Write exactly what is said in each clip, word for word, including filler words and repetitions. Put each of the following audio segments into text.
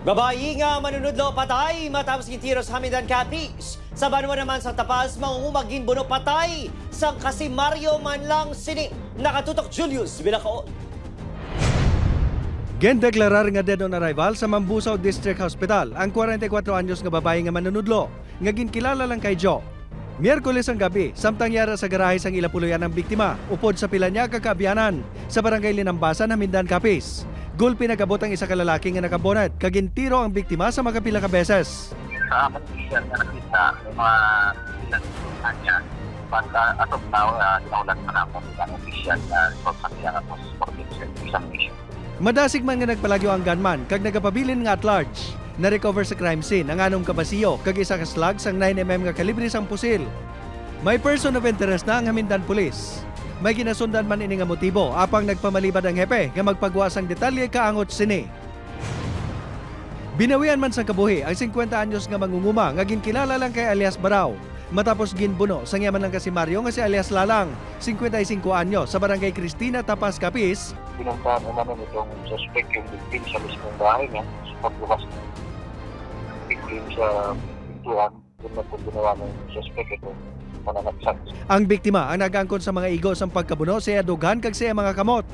Babayi nga manunudlo patay matapos gintiro sa Hamindan Capiz. Sa banwa naman sa Tapas, mangunguma ginbuno patay sang kasimaryo man lang sini. Nakatutok Julius Villacaol. Gindeklarar nga dead on arrival sa Mambusao District Hospital ang kwarenta y kuwatro anyos nga babayi nga manunudlo nga ginkilala lang kay Joe. Miyerkules ang gabi, samtang yara sa garahe sang ila puloy-an ang biktima, upod sa pila niya ka kaabyanan sa Barangay Linambasan, Hamindan, Capiz. Gulpi nag-abot ang isa ka lalaki nga naka-bonnet kag gintiro ang biktima sa makapila ka beses. Sa among opisyal nga nakita, may mga ilang kanya. But, uh, as of now, uh, ginahulat pa naman ang opisyal na report sa iya nga post-mortem examination. Madasig man nga nagpalagyo ang gunman kag nagapabilin nga at large. Na-recover sa crime scene ang anom ka basiyo kag isa ka slug sang nine M M nga kalibre sang pusil. May person of interest na ang Hamindan Police. May ginasundan man ini nga motibo, apang nagpamalibad ang hepe nga magpagwa sang detalye kaangot sini. Binawian man sang kabuhi ang singkwenta anyos nga mangunguma nga ginkilala lang kay alias Baraw, matapos ginbuno sang iya man lang kasimaryo nga si alias Lalang, singkwenta y singko anyos, sa Barangay Cristina, Tapas, Capiz. Pinuntahan naman itong suspect yung victim sa mismong bahay niya sa pagbukas ng victim sa pintuan. Yun na po ginawa ng suspect, itong mananaksak. Ang biktima ang nag-angkon sa mga igo sang pagkabuno sa iya dughan kag sa iya mga kamot.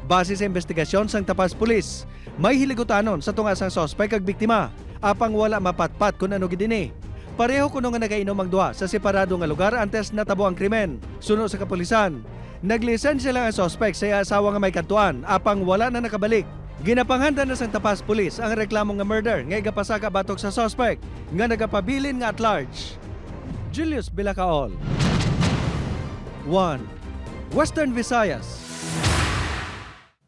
Base sa investigasyon sang Tapas Police, may hiligutanon sa tunga sang suspect kag biktima, apang wala mapatpat kon ano gid ini. Pareho kuno nga nagainom ang duha sa separado nga lugar antes natabo ang krimen. Suno sa kapulisan, naglisensya lang ang suspect sa iya asawa nga may kadtuan, apang wala na nakabalik. Ginapanghanda na sang Tapas Police ang reklamo nga murder nga igapasaka batok sa suspect nga nagapabilin nga at large. Julius Villacaol, One Western Visayas.